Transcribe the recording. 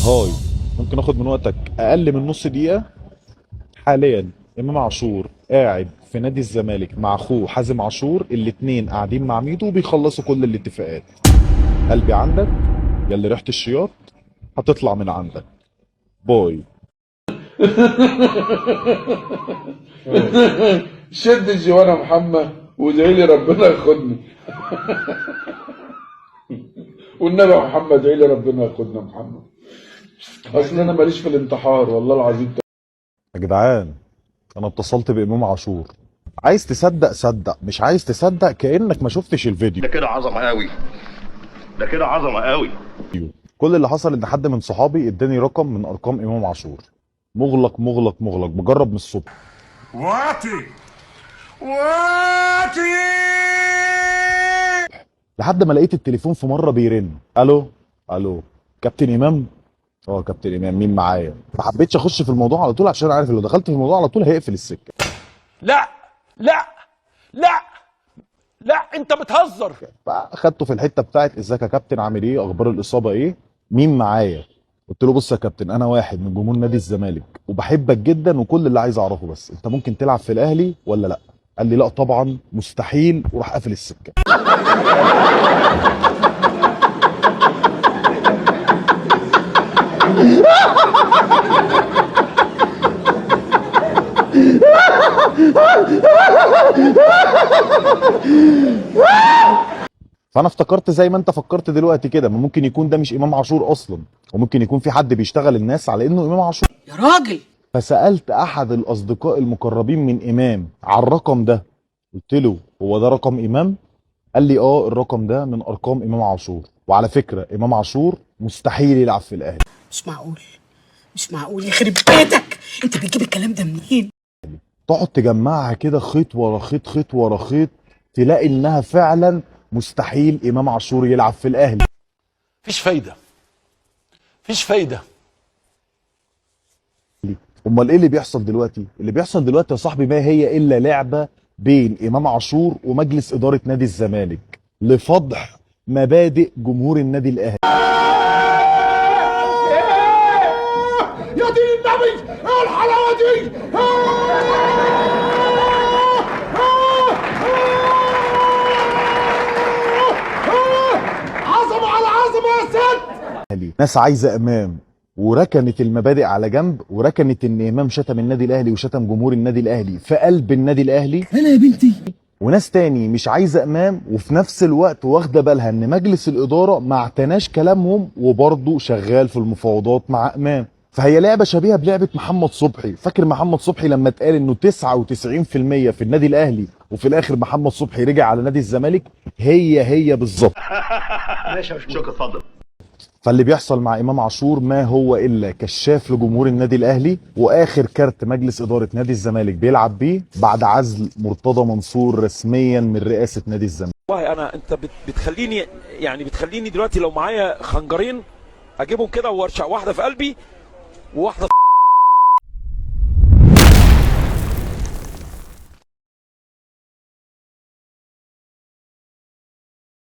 Hi، ممكن اخد من وقتك اقل من نص دقيقة؟ حاليا امام عاشور قاعد في نادي الزمالك مع اخوه حازم عاشور، الاتنين قاعدين مع ميدو وبيخلصوا كل الاتفاقات. قلبي عندك يا اللي ريحه الشياط هتطلع من عندك. Bye. شد الجوانه يا محمد وادعي لي ربنا ياخدني. والنبي يا محمد ادعي لي ربنا ياخدني يا محمد، اصل انا ماليش في الانتحار والله العظيم. يا جدعان انا اتصلت بامام عاشور، عايز تصدق صدق، مش عايز تصدق كانك ما شفتش الفيديو. ده كده عظمه قوي، ده كده عظمه قوي. كل اللي حصل ان حد من صحابي اداني رقم من ارقام امام عاشور، مغلق مغلق مغلق، بجرب من الصبح واطي واطي لحد ما لقيت التليفون في مرة بيرن. الو الو، كابتن امام؟ اه كابتن امام، مين معايا؟ ما حبيتش اخش في الموضوع على طول عشان عارف لو دخلت في الموضوع على طول هيقفل السكة. لا لا لا لا، انت بتهزر. فاخدته في الحتة بتاعت ازيك يا كابتن، عامل ايه، اخبار الاصابة ايه، مين معايا؟ قلت له بص يا كابتن، انا واحد من جمهور نادي الزمالك وبحبك جدا، وكل اللي عايز اعرفه بس انت ممكن تلعب في الاهلي ولا لا؟ قال لي لا طبعا مستحيل، وراح قافل السكة. فانا افتكرت زي ما انت فكرت دلوقتي كده، ما ممكن يكون ده مش امام عاشور اصلا، وممكن يكون في حد بيشتغل الناس على انه امام عاشور. يا راجل. فسالت احد الاصدقاء المقربين من امام على الرقم ده، قلت له هو ده رقم امام؟ قال لي اه الرقم ده من ارقام امام عاشور، وعلى فكرة امام عاشور مستحيل يلعب في الاهلي. مش معقول، مش معقول، يخرب بيتك، انت بتجيب الكلام ده منين؟ تقعد تجمعها كده خيط ورا خيط، خيط ورا خيط، تلاقي انها فعلا مستحيل امام عاشور يلعب في الاهلي. مفيش فايده، مفيش فايده. امال ايه اللي بيحصل دلوقتي؟ اللي بيحصل دلوقتي يا صاحبي ما هي الا لعبه بين امام عاشور ومجلس ادارة نادي الزمالك لفضح مبادئ جمهور النادي الاهلي. يا دين النبي، ايه الحلاوة دي؟ عظمه على عظمه يا ست. ناس عايزه امام وركنت المبادئ على جنب، وركنت ان امام شتم النادي الاهلي وشتم جمهور النادي الاهلي في قلب النادي الاهلي. انا يا بنتي. وناس تاني مش عايزه امام، وفي نفس الوقت واخده بالها ان مجلس الادارة ما اعتناش كلامهم وبرضه شغال في المفاوضات مع امام. فهي لعبه شبيهه بلعبه محمد صبحي. فاكر محمد صبحي لما اتقال انه 99% في النادي الاهلي وفي الاخر محمد صبحي رجع على نادي الزمالك؟ هي هي بالظبط. شكرا، اتفضل. فاللي بيحصل مع امام عاشور ما هو الا كشاف لجمهور النادي الاهلي، واخر كارت مجلس ادارة نادي الزمالك بيلعب بيه بعد عزل مرتضى منصور رسميا من رئاسة نادي الزمالك. والله انا انت بتخليني، يعني بتخليني دلوقتي لو معايا خنجرين اجيبهم كده وارشق واحدة في قلبي وواحدة في